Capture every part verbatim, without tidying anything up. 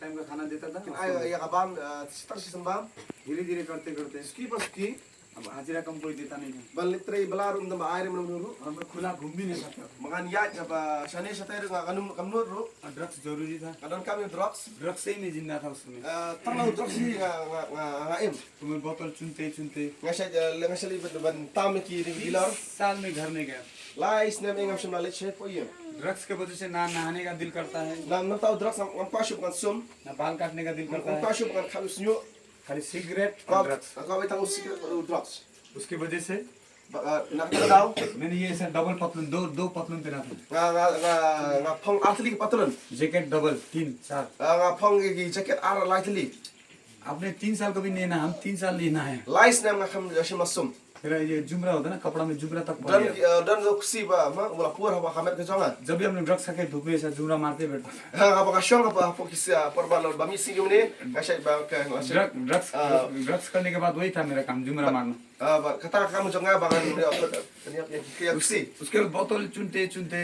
टाइम का खाना देता था। Ai, ïa ka bam, eh, star shi sembam. धीरे धीरे करते करते Suki pa suki. अब हाजिरा कम कोई देता नहीं था। Ban leit trei ba la ruh ym don ba ai re mynno mynno ruh. और मैं खुला घूम भी नहीं सकता था। Ba ngan ïaid ba shane shatai ruh nga kam nud ruh. और ड्रग्स जरूरी था। Nga donkam ïa drugs. Drugs से ही मैं जिंदा था उस समय। Eh, tang na u drugs hi nga nga nga nga im. तो मैं बोतल चुनते चुनते Nga shait, eh, nga shait leit ban tam ïa ki ki bilor. साल में घर नहीं गया। Lai snem ngam shym la leit shaei shaei. Drugs के वजह से ना नहाने का दिल करता है, Na mynta u drugs ngam kwah shuh ban sum. ना बाल काटने का दिल करता Ngam है, kwah shuh ban khat u sniuh. खाली सिगरेट Ka और drugs. ka wei tang u sniuh u drugs. उसकी वजह से Ba, eh, na ka daw. मैंने ये ऐसा डबल पतलून, दो दो पतलून पहना था। Nga nga nga nga phong ar tylli ki patlun. Jacket double, तीन, चार। Ah, nga phong ki jacket ar lai tylli. आपने तीन साल कभी नहीं नहाया, हम तीन साल नहीं नहाए। Lai snem nga kam shym la sum. मेरा ये जुमरा होता है ना, कपड़ा में जुमरा तक पड़ Don गया। ki, eh, don ki ksi ba ma u la pur ha ka met ka jong nga. जब भी हम लोग ड्रग्स खा के धूप में ऐसा जुमरा मारते बैठता था। Ha nga ba nga shong ha por ki sia por ba ba mi si yum ne nga shait ba ka nga shait. Drug drugs drugs करने के बाद वही था मेरा काम, जुमरा मारना। Ah, ba kata ka kam jong nga ba ngan ïa ïa ïa ki ksi. उसके बाद बोतल चुनते चुनते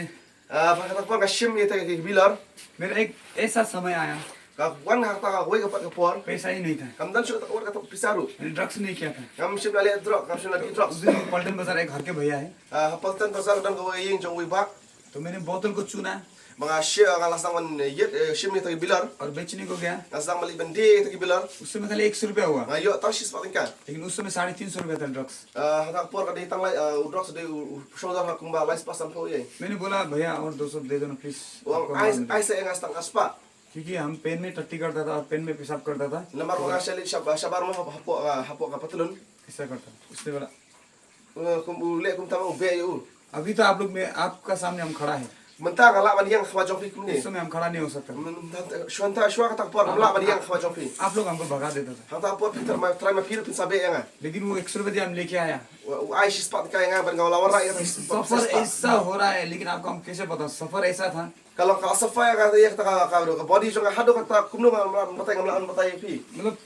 Ah, ba kata por nga shim ïa ta ki bilor. मेरा एक ऐसा समय आया, Ka wan ha kata ka wei ka pat ka por. पैसा ही नहीं था, Kam don shuh kata ka wei kata pisa ruh. मैंने ड्रग्स नहीं किया था। Ngam shim la leh drug, ngam shim la ki drugs. उस दिन पलटन बाजार एक घर के भैया है, Ah, ha Paltan Bazar don ka wei ïing jong wei bah. तो मैंने बोतल को चुना Ba nga shi nga la sdang ban ïit, eh, shim ïa ta ki bilor. और बेचने को गया। Nga sdang ban leit ban die ïa ta ki bilor. उस समय खाली एक सौ रुपया हुआ, Nga ïoh tang shi spah tyngka. लेकिन उस समय साढ़े तीन सौ रुपया था drugs. Ah, ha kata ka por ka dei tang lai, ah, u drugs dei u u shong dor ha kumba lai spah san phew ïa. मैंने बोला, भैया और दो सौ दे दो ना please. Wan ai ai sa nga sdang ar spah. क्योंकि हम पेन में टट्टी करता था और पेन में पेशाब करता था। Namar ba nga shait leit shabar shabar mo hapoh, hapoh, ah, hapoh ka patlun. ऐसा करता था। उसने बोला, Eh, kum u leh kumta ma u beh ïa u. अभी तो आप लोग में, आपका सामने हम खड़ा है, Mynta nga lah ban ïeng ha khmat jong phi kumne. उस समय हम खड़ा नहीं हो सकता। Mynta shuwa ta shuwa kata ka por ngam lah ban ïeng ha khmat jong phi. आप लोग हमको भगा देता था, Hangta ka por phi trai ma phi ruh phin sa beh ïa nga. लेकिन वो एक सौ रुपया दिया, हम लेके आया। U ai shi spah tyngka ïa nga ban nga la wanrah ïa ta shi spah. सफर ऐसा हो रहा है, लेकिन आपको हम कैसे बताऊं, सफर ऐसा था। Ka long ka la safar ïa ka ïa kata ka ka ka body jong nga haduh kata kumno ngam lah ban batai, ngam lah ban batai ïa phi. मतलब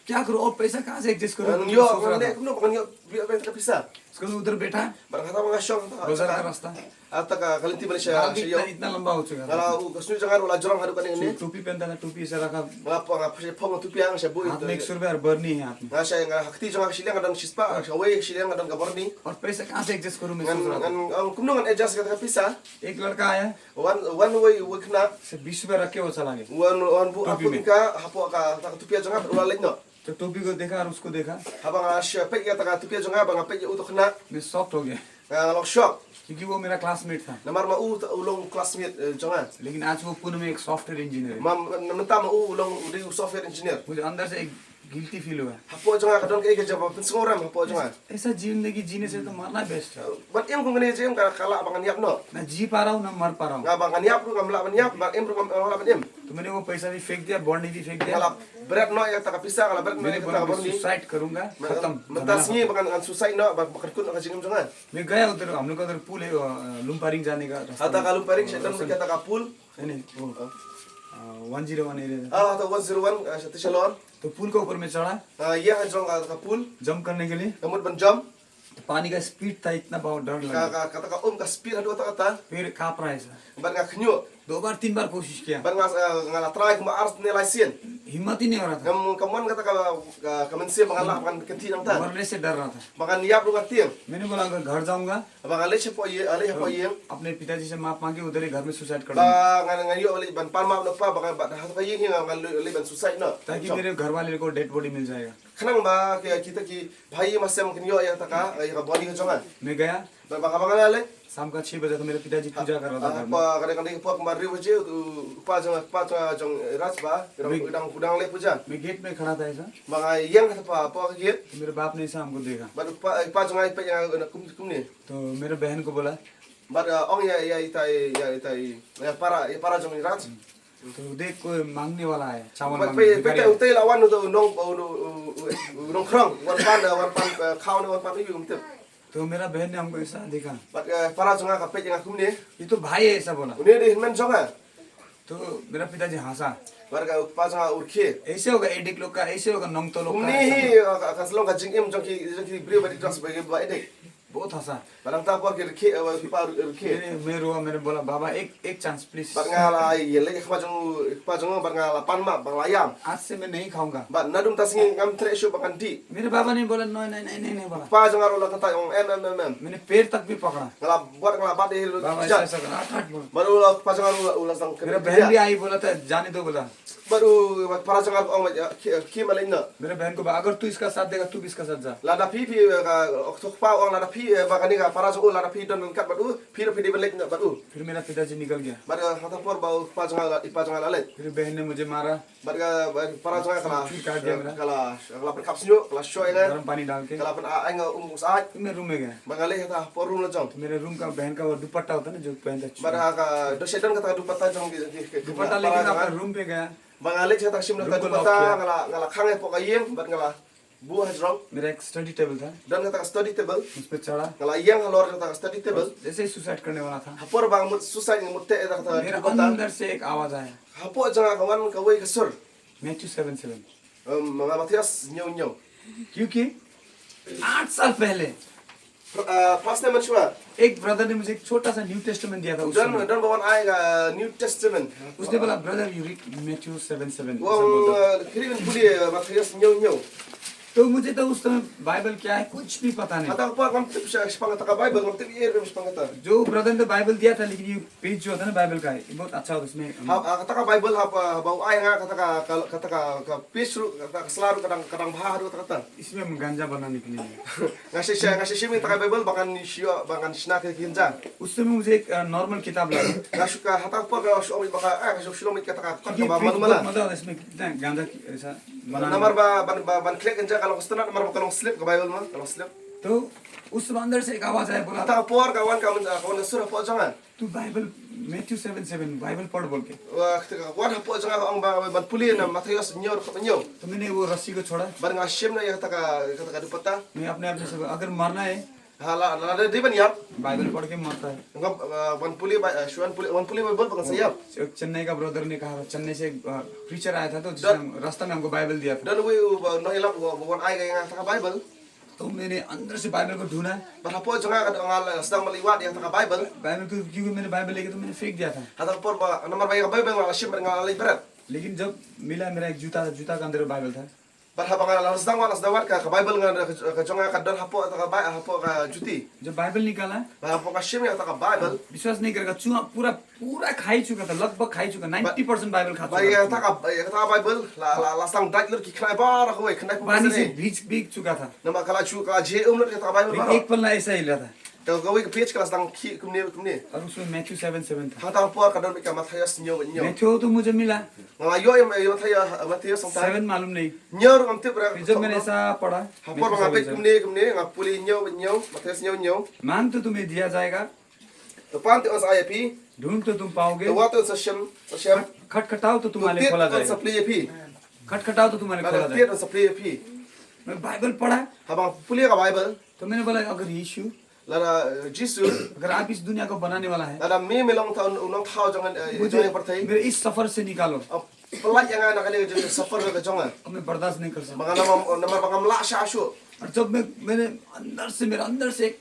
क्या करूं, और पैसा कहाँ से एडजस्ट करूं, Ngan मैं ïoh सोच रहा ngan leh था। kumno ngan ïoh biang biang ta ka pisa. उसके बाद उधर बैठा, Bad kata ba nga shong ha बाजार का ka रास्ता, ha ta ka lynti ba leit sha बाल भी sha इतना, ïew. इतना लंबा हो चुका Nga था। la u ka snieh jong nga ruh la jrong haduh kane ne. टोपी पहनता था, टोपी ऐसा रखा, Nga la phong, nga phong tu piang sha bui. हाथ में एक सौ रुपया और बरनी है हाथ में। Nga sha nga ha kti jong nga shiliang nga don shi spah, sha wei shiliang nga don ka bor ni. और पैसा कहाँ से एडजस्ट करूं, मैं Ngan सोच रहा था। ngan ngan kumno ngan adjust kata ka pisa. एक लड़का आया, Wan wan wei wei khynnah. से बीस रुपया रख के वो चला गया। Wan wan bu Topi apun mein. Ka hapoh ka ta ka tupi jong nga u la leit noh. तो टोपी को देखा और उसको देखा, Haba nga shu peit ïa ta ka tupi jong nga ba nga peit ïa u to khynnah. मैं शॉक्ड हो गया, Nga long shock. क्योंकि वो मेरा क्लासमेट था। Namar ma u ta u long classmate, eh, jong nga. लेकिन आज वो पुणे में एक सॉफ्टवेयर इंजीनियर है। Ma ma- mynta ma u long u dei u software engineer. मुझे अंदर से एक गिल्टी फील हुआ। Hapoh jong nga ka don kaei ka jingpynsngewrem hapoh jong nga. ऐसा जिंदगी जीने से तो मरना बेस्ट है। Ban im kum kane jingim ka ka lah ba ngan ïap noh. ना जी पा रहा हूँ ना मर पा रहा हूँ। Nga ba ngan ïap ruh ngam lah ban ïap, ban im ruh ngam lah ban im. तो मैंने वो पैसा भी फेंक दिया, बॉन्ड भी फेंक Nga दिया। la bret noh ïa ta ka pisa, nga la bret noh मैंने ïa ta बोला ka मैं bor ni. सुसाइड करूंगा, खत्म, Mynta झमेला sngi खत्म। Ba ngan ngan suicide noh, ba ba khat kut noh ka jingim jong nga. मैं गया उधर, हम लोग का उधर पुल है, अ, लुम्पारिंग जाने का रास्ता। Ha ta ka Lumparing sha don ka ta ka pull. नहीं, नहीं, वो, uh, one zero one area. Ah, ha ta one zero one, ah, sha Tishalor. तो पुल के ऊपर में चढ़ा, Ah, ïa ha jong ka ka pull. Jump करने के लिए। Ka mut ban jump. तो पानी का स्पीड था, इतना बहुत डर लग Ka रहा। ka ka ta ka um ka speed haduh ta ka ta. फिर कांप रहा है ऐसा। Bad nga khñiuh. दो बार तीन बार कोशिश किया, Bad nga, ah, nga la try kumba ar ne lai sien. हिम्मत ही नहीं हो रहा था। Ngam kam wan kata ka ka ka mynsiem ba ngan lah ban kynthih nangta. मरने से डर रहा था। Ba ngan ïap ruh nga tieng. मैंने बोला अगर घर जाऊंगा, Ba ngan leit shapoh ïing, ah, leit shapoh ïing. अपने पिताजी से माफ मांग के उधर ही घर में सुसाइड कर Ba दूंगा। ngan ngan ïoh leit ban pan map noh pa, ba ngan ba ha ka ïing hi nga ngan leit leit ban suicide noh. ताकि मेरे घर वाले को डेड बॉडी मिल जाएगा। Khnang ba ki kita ki bhai ma sem kin ïoh ïa ta ka, ïa ka body ka jong nga. मैं गया, Ba ba ka ba nga la leit. शाम का छह बजे तो मेरे पिताजी पूजा कर रहा था घर में। Pa ka dei ka dei por kumba hynriew baje u pa jong, pa jong Raj ba u dang u dang leh puja. मैं गेट में खड़ा था ऐसा, Ba nga ïeng ha ta pa pa ka gate. तो मेरे बाप ने ऐसा हमको देखा। Bad u pa, pa jong nga i peit ïa nga kum kumne. तो मेरे बहन को बोला, Bad, ah, ong ïa ïa ita ïa ita ïa para ïa para jong i Raj. तो देख कोई मांगने वाला है, चावल Bad मांगने, peit peit भिखारी ta है। Utai la wan u nong u nong u nong khrong, wan pan, ah, wan pan, ah, khaw ne wan pan u ym tip. तो मेरा बहन ने हमको ऐसा देखा, Bad, ah, para jong nga ka peit ïa nga kumne. ये तो भाई है ऐसा बोला। Une dei hynmen jong nga. तो मेरा पिताजी हंसा, Bad ka pa jong nga u rkhie. ऐसे होगा एडिक्ट लोग का, ऐसे होगा नंगतो लोग का, Kumne ऐसा hi, बोला। ah, ka ka long ka jingim jong ki jong ki briew ba dei drugs ba ki ba addict. बहुत हंसा। Bad hangta por ki rkhieh, eh, ki pa rkhieh. मेरे मैं रोआ, मैंने बोला, बाबा, एक एक chance please. Bad nga la ïaleit ïa kpa jong u, kpa jong u, bad nga la pan map, bad nga la ïam. आज से मैं नहीं खाऊंगा। Bad naduh mynta sngi ngam treh shuh ba ngan dih. मेरे बाबा ने बोला, नहीं नहीं नहीं नहीं नहीं बोला। Kpa jong nga ruh la kata, ong em em em em. मैंने पैर तक भी पकड़ा। Nga la buat, nga la bat ïa u बाबा ऐसा kjat. ऐसा करा, हट हट बोल। Bad u la, kpa jong nga ruh u la sdang मेरा kynjah. बहन भी आई, बोला था, जाने दो बोला। Bad u, bad para jong nga ruh ong, eh, ki, eh, ki ma leit noh. मेरे बहन को बोला, अगर तू इसका साथ देगा, तू भी इसका साथ जा। Lada phi, phi, eh, ka, ok, to kpa ong lada phi, eh, ba kane ka para jong u, lada phi don ryngkat bad u, phi ruh phi dei ban leit noh bad u. फिर मेरा पिताजी निकल गया। Bad ka hangta por ba u kpa jong nga, i pa jong nga la leit. फिर बहन ने मुझे मारा। Bad ka, bad para jong nga ka la, चूर काट दिया मेरा। ka la, ka la pynkhap shñiuh, ka la shoh ïa nga. गर्म पानी डाल के। Ka la pyn-ah ïa nga um u syaid. फिर मैं रूम में गया। Bad nga leit hangta por room la jong. तो मेरे रूम का बहन का वो दुपट्टा होता है ना, जो पहनता है। Bad ka, do shet don kata ka dupatta jong ki, ki, ki, ki दुपट्टा para लेके मैं jong nga. अपना रूम पे गया। Bad nga leit hangta ka shim, room kata को लॉक dupatta, किया। nga la, nga la khang ïa hapoh ka ïing, bad nga la buh ha jrong. मेरा एक study table था, Don kata ka study table. उस पे चढ़ा। Nga la ïeng halor kata ka study table. जैसे ही सुसाइड करने वाला था, Hapoh ba nga mut suicide, nga mut teh ïa kata ka मेरे dupatta. अंदर से एक आवाज आया, Hapoh jong nga ka wan kawei ka sur. Matthew seven seven. Um, Mathaios hynñiew hynñiew. क्योंकि आठ साल पहले Pr-, uh, Prasne man shuwa. एक ब्रदर ने मुझे एक छोटा सा न्यू टेस्टामेंट दिया था उस Don, समय। don ba wan ai ka New Testament. उसने बोला, brother, you read Matthew seven seven. Wan, uh, kiri ban pule, uh, Mathaios hynñiew hynñiew. तो मुझे तो उस समय बाइबल क्या है कुछ भी पता नहीं। Hata ka por ngam tip sha, shaphang kata ka Bible, ngam tip ei shaphang kata. जो ब्रदर ने बाइबल दिया था, लेकिन ये पेज जो होता है ना बाइबल का, ये बहुत अच्छा होता है इसमें। Ha, ha, kata ka Bible, ha, ba, ba u ai nga kata ka, ka, kata ka, ka page ruh, kata ka sla ruh, ka dang, ka dang bha haduh kata kata. इसमें हम गांजा बनाने के लिए। Nga shu, shu, nga shu shim ïa kata ka Bible ba ngan ïoh, ba ngan shna ka kynja. उस समय मुझे एक नॉर्मल किताब लगा। Nga shu ka, hata ka por nga shu ong ba ka, eh, nga shu, shu long beit kata ka, kata ये ka ba page man बहुत man. मजा आता है इसमें, कितना गांजा की ऐसा बनाने Namar में। ba ban, ba, ban khleh kynja ka long stunat, namar ba ka long slip, ka Bible ma ka long slip. तो उस अंदर से एक आवाज आया, बोला, Hata ka por ka wan ka, ka wan ka sur hapoh jong nga. तू Bible, Matthew seven seven Bible पढ़ बोल के। Wa, ka wan hapoh jong nga ka ong ba ban pule na Mathaios hynñiew dkhot hynñiew. तो मैंने वो रस्सी को छोड़ा। Bad nga shim noh ïa kata ka, kata ka dupatta. मैं अपने आप में से, अगर मरना है, Ha, la, la, la dei ban ïap. Bible पढ़ के मरता है। Nga, uh, ban pule ba, uh, shu wan pule, wan pule Bible ba ngan sa ïap. एक चेन्नई का ब्रदर ने कहा था, चेन्नई से एक प्रीचर आया था, तो जिसने हम, रास्ता में हमको बाइबल दिया था। Don uwei u ba nongïalam u, u wan ai ka ïa nga kata ka Bible. तो मैंने अंदर से बाइबल को ढूंढा। Bad hapoh jong nga ka, nga la sdang ban leit wad ïa kata ka Bible. Bible को, क्योंकि मैंने बाइबल लेके तो मैंने फेंक दिया था। Hata ka por ba namar ba ïa ka Bible nga la shim bad nga la leit bret. लेकिन जब मिला, मेरा एक जूता था, जूता के अंदर बाइबल था। Bad haba nga la sdang wad, la sdang wad ka, ka Bible nga ka, ka jong nga ka don hapoh kata ka Bi-, hapoh ka juti. जब बाइबल निकाला, Bad hapoh nga shim ïa kata ka Bible. विश्वास नहीं करेगा, चूहा पूरा, पूरा खा ही चुका था, लगभग खा ही चुका, नाइंटी परसेंट बाइबल खा Ba ïa चुका kata था। ka, ïa kata ka Bible la, la, la sdang dait lut ki khynnah baroh kawei, khynnah. पानी से भीग, भीग चुका था। Namar ka la ju, ka la jhieh um lut ïa kata ka Bible लेकिन baroh. एक पन्ना ऐसा हिला था। Ka, kawei ka page ka la sdang khih kumne kumne. और उसमें मैथ्यू सेवन सेवन था। Hangta ka por ka don beit ka Mathaios hynñiew bad hynñiew. Matthew तो मुझे मिला, Nga la ïoh ïa, ïa Mathaios, Mathaios hangta. Seven मालूम नहीं। Hynñiew ruh ngam tip re. फिर जब मैंने ऐसा पढ़ा, Ha por ba nga peit kumne kumne, nga pule hynñiew bad hynñiew, Mathaios hynñiew hynñiew. मांगो तो तुम्हें दिया जाएगा, To pan te yn sa ai ïa phi. ढूंढो तो तुम पाओगे, To wad te yn sa shim, sa shim. खटखटाओ तो To तुम्हारे लिए tied खोला yn sa जाएगा। plie ïa phi. खटखटाओ तो तुम्हारे लिए Lada खोला tied जाएगा। yn sa plie ïa phi. मैं बाइबल पढ़ा, Haba nga pule ka Bible. तो मैंने बोला, अगर यीशु, Lada, uh, Jisu. अगर आप इस दुनिया को बनाने वाला है, Lada me me long thaw, u nongthaw jong, uh, मुझे jong ka pyrthei. मेरे इस सफर से निकालो। Uh, pynlait ïa nga na kane ka jong ka safar ka jong nga. अब मैं बर्दाश्त नहीं कर सकता। Ba nga namar, namar ba ngam lah shah shuh. और जब मैं, मैंने अंदर से, मेरे अंदर से एक,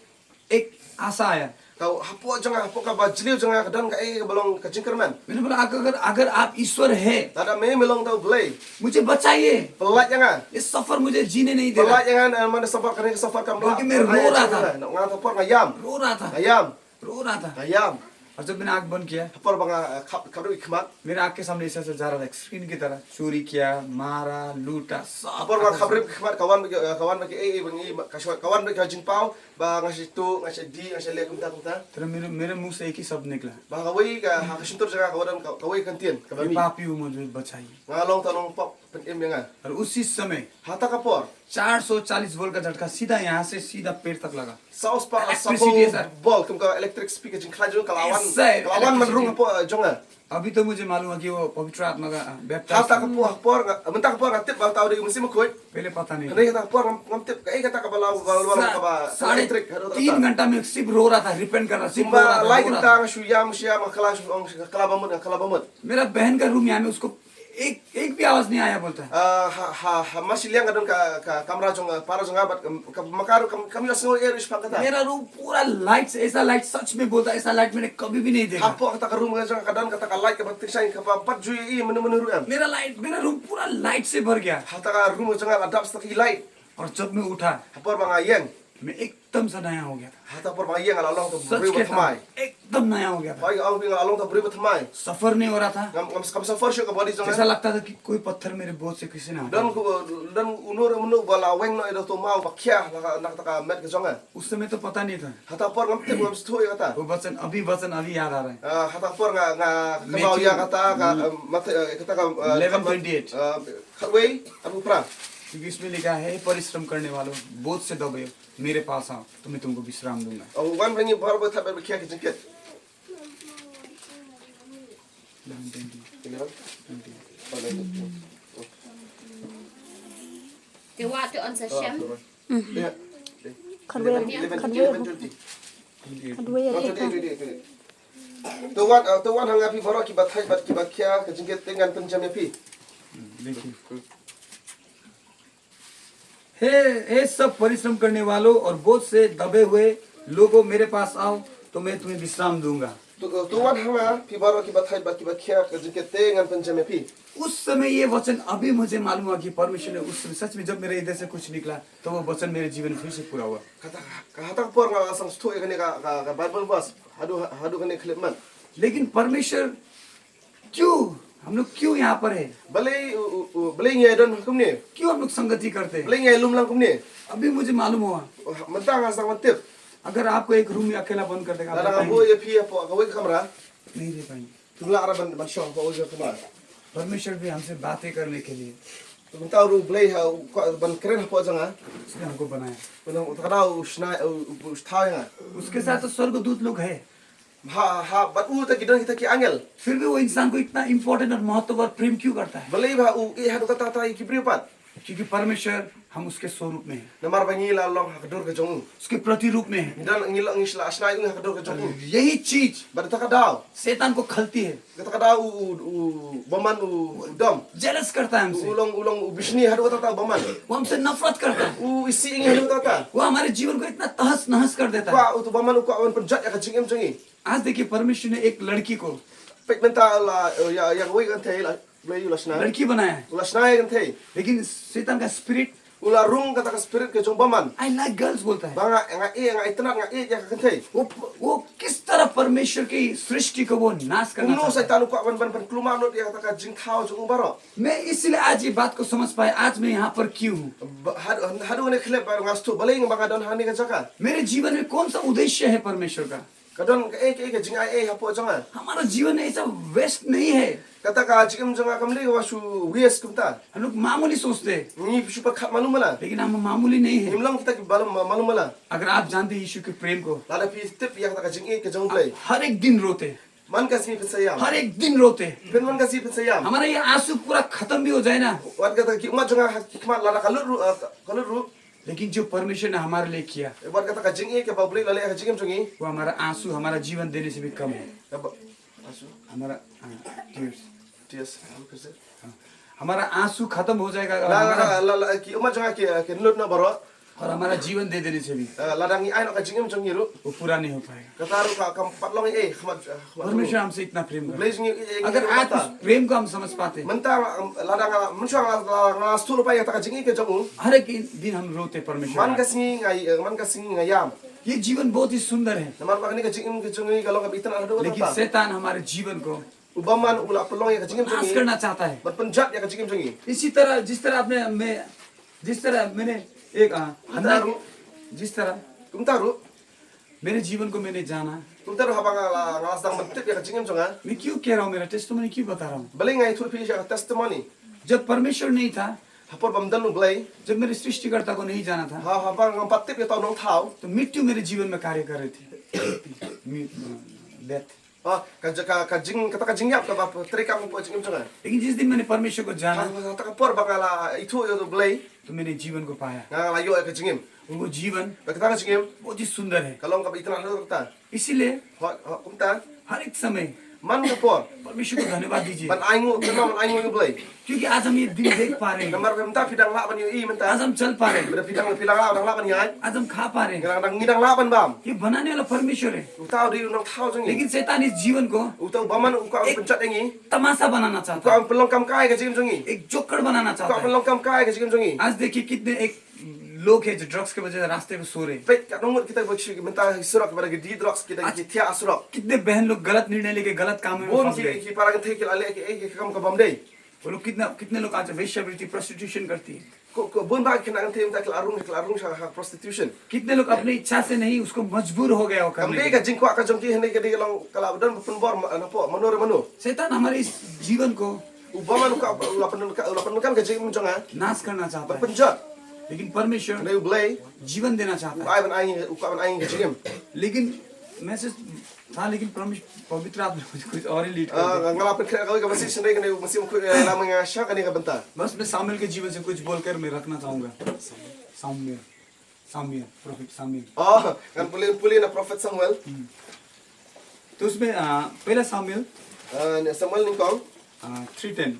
एक आशा आया। Ka hapoh jong nga, hapoh ka bajriew jong nga ka don kaei kaba long ka jingkyrmen. मैंने बोला, अगर, अगर आप ईश्वर है, Lada me me long thaw Blei. मुझे बचाइए। Pynlait ïa nga. ये सफर मुझे जीने नहीं दे रहा। Pynlait ïa nga, namar safar, kane ka safar kam lah. क्योंकि मैं रो रहा था। Nga, nga hapoh por nga ïam. रो रहा था। Nga ïam. रो रहा था। Nga ïam. और जब मैंने आंख बंद किया, Ha por ba nga, uh, khap, khap rip ki khmat. मेरे आंख के सामने ऐसा ऐसा जा रहा था, स्क्रीन की तरह। चोरी किया, मारा, लूटा, सब। Ha por ba nga khap rip ki khmat, ka wan beit, uh, ka wan beit kiei, beit ki, ka shwa, ka wan beit ka jingpaw, ba nga shu tuh, nga shu dih, nga shu leh kumta kumta. तेरा मेरे, मेरे मुंह से एक ही शब्द निकला। Ba kawei ka, ha ka shyntur jong nga ka wan ka, kawei ka ktien, kaba mih. पापी हूँ, मुझे बचाइए। Nga long thaw nongpop, pynim ïa nga. और उसी समय Hata ka por. चार सौ चालीस वोल्ट का झटका सीधा यहाँ से सीधा पैर तक लगा। Saw spah, saw spah volt, kum ka electric speed ka jingkhlaiñ jong ka, ka la wan, ka la wan man rung hapoh, uh, jong nga. अभी तो मुझे मालूम है कि वो पवित्र आत्मा का, uh, baptism। Hata ka por, por nga, mynta ka por nga tip ba thaw dei u Mynsiem Bakhuid. पहले पता नहीं। Hynrei hata ka por ngam, ngam tip kaei kata kaba la, ba la, kaba electric, haduh तीन घंटा में सिर्फ रो रहा था, रिपेंट कर रहा, सिर्फ रो रहा था, रो रहा था। Kumba lai kynta nga shu ïam, shu ïam, nga khlaiñ, shu ong, nga khlaiñ ba mut, nga khlaiñ ba mut. मेरा बहन का रूम यहाँ में, उसको एक, एक भी आवाज आवाज नहीं आया बोलता है। Ah, ha ha ha, ma shiliang ka don ka ka kamra jong, ah, para jong nga, bad ka, ka maka ruh kam kam ïohsngew ei ruh shaphang kata. मेरा रूम पूरा लाइट से, ऐसा लाइट सच में बोलता है, ऐसा लाइट मैंने कभी भी नहीं देखा। Hapoh kata ka room ka jong nga ka don kata ka light kaba tyngshaiñ, kaba pat ju ïohi mano mano ruh em. मेरा लाइट, मेरा रूम पूरा लाइट से भर गया। Hata ka room ka jong nga la dap sa ki light. और जब मैं उठा, Ha por ba nga ïeng, मैं एकदम से नया हो गया था। Hata por ba nga ïeng nga la long tang sach briew ba kehta hoon, thymmai. एकदम नया हो गया था। Ba nga ong phi nga la long tang briew ba thymmai. सफर नहीं हो रहा था। Ngam ngam kam suffer shuh ka body jong nga. जैसा लगता था कि कोई पत्थर मेरे बोझ से खींचने आ रहा है। Don ku don u nur mano ba la weng noh ïa uto u maw ba khia na ka, na kata ka met ka jong nga. उस समय तो पता नहीं था। Hata por ngam tip, ngam sngewthuh ïa kata. वो वचन, अभी वचन अभी याद आ रहा है। Ah, hata por nga nga kynmaw ïa kata ka, Matthew, eh, Matthew, eh, kata ka, eh, eleven twenty-eight, eh, khatwei arphew phra. क्योंकि इसमें लिखा है, "हे परिश्रम करने वालों, बोझ से दबे हो, मेरे पास आओ, तो मैं तुमको विश्राम दूंगा।" Oh, wan ba ngi baroh ba thap ba khia ka jingkit. Eleven twenty. Eleven? Twenty. Oh, eleven. Oh. Te wa te on sa shem. Ah, sorry. Yeah. Khatwei, eleven, khatwei, eleven twenty. Khatwei, oh, twenty-eight, twenty-eight, twenty-eight. To wan, uh, to wan ha nga phi baroh kiba thait bad kiba khia ka jingkit, te ngan pynjem ïa phi. Hmm, thank you. हे, हे सब परिश्रम करने वालों और बोझ से दबे हुए लोगों, मेरे पास आओ, तो मैं तुम्हें विश्राम दूंगा। To, to wan ha nga phi baroh kiba thait bad kiba khia ka jingkit, te ngan pynjem ïa phi. उस समय ये वचन अभी मुझे मालूम हुआ कि परमेश्वर ने उस समय, सच में जब मेरे इधर से कुछ निकला, तो वो वचन मेरे जीवन में फिर से पूरा हुआ। Kata ka, hata ka por nga la sngewthuh ïa kane ka, ka, ka Bible verse haduh, haduh kane ka khyllipmat. लेकिन परमेश्वर क्यों, हम लोग क्यों यहाँ पर है? Balei, u, u, u, balei ngi don kumne? क्यों हम लोग संगति करते हैं? Balei ngi lum lang kumne? अभी मुझे मालूम हुआ। Oh, mynta nga sdang ban tip. अगर आपको एक रूम में अकेला बंद कर देगा, आप रह पाएंगे? Lada nga buh ïa phi hapoh kawei ka kamra, नहीं रह पाएंगे। Phim lah ruh ban, ban shong hapoh kawei ka kamra. परमेश्वर भी हमसे बातें करने के लिए, Mynta ruh U Blei ha u kwah ban kren hapoh jong nga. उसने हमको बनाया। Mynta u, kata u shna, u, u, u thaw ïa nga. उसके साथ तो स्वर्गदूत लोग हैं। Ha, ha, bad u te ki don kita ki angel. फिर भी वो इंसान को इतना इंपॉर्टेंट और महत्व और प्रेम क्यों करता है? Balei ba u ïeit haduh katta katta ïa ki briew pat? क्योंकि परमेश्वर, हम उसके स्वरूप में हैं। Namar ba ngi la long ha ka dur ka jong u. उसके प्रतिरूप में हैं। Ngi don, ngi long, ngi la shna ïa u ha ka dur ka jong u. यही चीज, bad kata ka daw, शैतान को खलती है। Kata ka daw u, u, u bymman u, u dom. Jealous करता है हमसे। U long, u long u bishni haduh katta katta u bymman. वो हमसे नफरत करता है। U isih ïa ngi haduh katta katta. वो हमारे जीवन को इतना तहस नहस कर देता है। Kwah, uto u bymman u kwah ban pynjot ïa ka jingim jong ngi. आज देखिए, परमेश्वर ने एक लड़की को, peit mynta la, ïa, ïa kawei ka kynthei la, Blei u la shna. लड़की बनाया है। U la shna ïa ka kynthei. लेकिन शैतान का spirit, u la rung kata ka spirit ka jong u bymman. I like girls बोलता है। Ba nga, nga ïeit, nga itynnad, nga ïeit ïa ka kynthei. वो, वो किस तरह परमेश्वर की सृष्टि को वो नाश करना चाहता है। Kumno Saitan u kwah ban, ban, ban pynkulmar lut ïa kata ka jingthaw jong u baroh. मैं इसीलिए आज ये बात को समझ पाया, आज मैं यहाँ पर क्यों हूँ। Ba, had, haduh kane ka khyllipmat nga sngewthuh balei ba nga don ha kane ka jaka. मेरे जीवन में कौन सा उद्देश्य है परमेश्वर का। Ka don kaei kaei ka jingai ei hapoh jong nga. हमारा जीवन ऐसा वेस्ट नहीं है। Kata ka jingim jong nga kam dei kaba shu waste kumta. हम लोग मामूली सोचते हैं। Ngi shu pyrkhat malu mala. लेकिन हम मामूली नहीं है। Ngim long kita kiba long ma-, malu mala. अगर आप जानते हैं यीशु के प्रेम को, lada phi tip ïa kata ka jingïeit ka jong U Blei, आप हर एक दिन रोते हैं। Man ka sngi phin sa ïam. हर एक दिन रोते हैं। Phin man ka sngi phin sa ïam. हमारा ये आंसू पूरा खत्म भी हो जाए ना। Wat kata ki ummat jong nga ha ki khmat lada ka lut ruh, eh, ka, ka lut ruh. लेकिन जो परमेश्वर ने हमारे लिए किया, Wat kata ka jingïeit kaba U Blei u la leh ha ka jingim jong ngi. वो हमारा आंसू, हमारा जीवन देने से भी कम है। Kaba, आंसू? हमारा, हाँ, tears। Tears, हाँ, फिर से। हाँ। हमारा आंसू खत्म हो जाएगा, और La, हमारा la, la, la, ki ummat jong nga ki, ki lut noh baroh। और हमारा जीवन दे देने से भी Eh, lada ngi ai noh ka jingim jong ngi ruh, वो पूरा नहीं हो पाएगा। Kata ruh ka, kam pat long ei, khmat, eh, khmat. परमेश्वर हमसे इतना प्रेम करता है। U Blei jong ngi, eh, eh, अगर आज उस प्रेम को हम समझ पाते, Mynta, um, lada nga, mynshuwa nga, nga, nga sngewthuh lypa ïa kata ka jingïeit ka jong u. हर एक दिन हम रोते परमेश्वर। Man ka sngi nga, eh, man ka sngi nga ïam। ये जीवन बहुत ही सुंदर है। Namar ba kane ka jingim ka jong ngi ka long kaba itynnad haduh katta katta। लेकिन शैतान हमारे जीवन को U bymman u la pynlong ïa ka jingim jong ngi. नाश करना चाहता है। Ban pynjot ïa ka jingim jong ngi. इसी तरह, जिस तरह आपने, मैं, जिस तरह मैंने एक, आ, हन्ना, Kumta ruh, जिस तरह, kumta ruh, मेरे जीवन को मैंने जाना। Kumta ruh haba nga la, nga la sdang ban tip ïa ka jingim jong nga. मैं क्यों कह रहा हूँ, मेरा testimony क्यों बता रहा हूँ? Balei nga ïathuh ïa phi ïa ka testimony? जब परमेश्वर नहीं था, Ha por bym don U Blei. जब मेरे सृष्टिकर्ता को नहीं जाना था, Ha, haba ngam pat tip ïa uta u nongthaw. तो मृत्यु मेरे जीवन में कार्य कर रही थी। मृत्यु, death। Ah, ka, ka, ka jing, kata ka jingïap kaba trei kam hapoh jingim jong nga. लेकिन जिस दिन मैंने परमेश्वर को जाना, Ha, ha, ha, kata ka por ba nga la ithuh ïa U Blei, तो मैंने जीवन को पाया। Nga la ïoh ïa ka jingim. वो जीवन Bad kata ka jingim, बहुत ही सुंदर है। Ka long kaba itynnad haduh katta katta. इसीलिए Ha, ha, kumta, हर एक समय Man ka por. परमेश्वर को धन्यवाद दीजिए। Ban ai nguh, kynmaw ban ai nguh ïa U Blei. क्योंकि आज हम ये दिन देख पा रहे हैं। Namar ba mynta phi dang lah ban ïohi mynta. आज हम चल पा रहे हैं। Ba da phi dang, phi dang lah, dang lah ban ïaid. आज हम खा पा रहे हैं। Ngi dang, ngi dang lah ban bam. ये बनाने वाला परमेश्वर है। Uta u dei u nongthaw jong ngi. लेकिन शैतान इस जीवन को Uta u bymman u kwah ban pynjot ïa ngi. तमाशा बनाना U चाहता kwah है, ban pynlong kam kai ka jingim jong ngi. एक जोकर बनाना U kwah चाहता ban है। pynlong kam kai ka jingim jong ngi. आज देखिए कितने एक लोग हैं जो ड्रग्स की वजह से रास्ते पे सो रहे हैं। Peit katno ngut kita ba ki, ki dih drugs, kita ki thiah surok. कितने बहन लोग गलत निर्णय लेके गलत काम में Bun फंस ki, गए। ki para kynthei ki la leh ki, ki kam ka bym dei. वो लोग कितना, कितने लोग आज वेश्यावृत्ति, प्रोस्टिट्यूशन करती है। Ko, ko bun ba ki khynnah kynthei mynta ki la rung, ki la rung sha ha prostitution. कितने लोग अपनी इच्छा से नहीं, उसको मजबूर हो गया वो Kam करने dei के ka लिए। jingkwah ka jong ki, hynrei ka dei ka long ka la don ba pynbor ma, na pho mano re mano. शैतान हमारे इस जीवन को U bymman u kwah, u la pyndonkam, u la pyndonkam ka jingim jong nga. नाश करना चाहता Ban है, pynjot. लेकिन परमेश्वर Hynrei U Blei जीवन देना u चाहता है। ai ban ai, u kwah ban ai ka jingim. लेकिन मैं से था, लेकिन परमेश्वर, पवित्र आत्मा मुझे कुछ और ही लीड कर Ah, दिया। nga la pynkhreh ka ka masi shin dei kane u masi mkhu la ma nga sha kane ka bynta. बस मैं सामुएल के जीवन से कुछ बोलकर मैं रखना चाहूंगा। सामुएल, सामुएल, प्रोफेट Samuel. Oh, ngan pule, pule na Prophet Samuel. तो उसमें आ, पहला Samuel Ah, Samuel nyngkong. Three ten.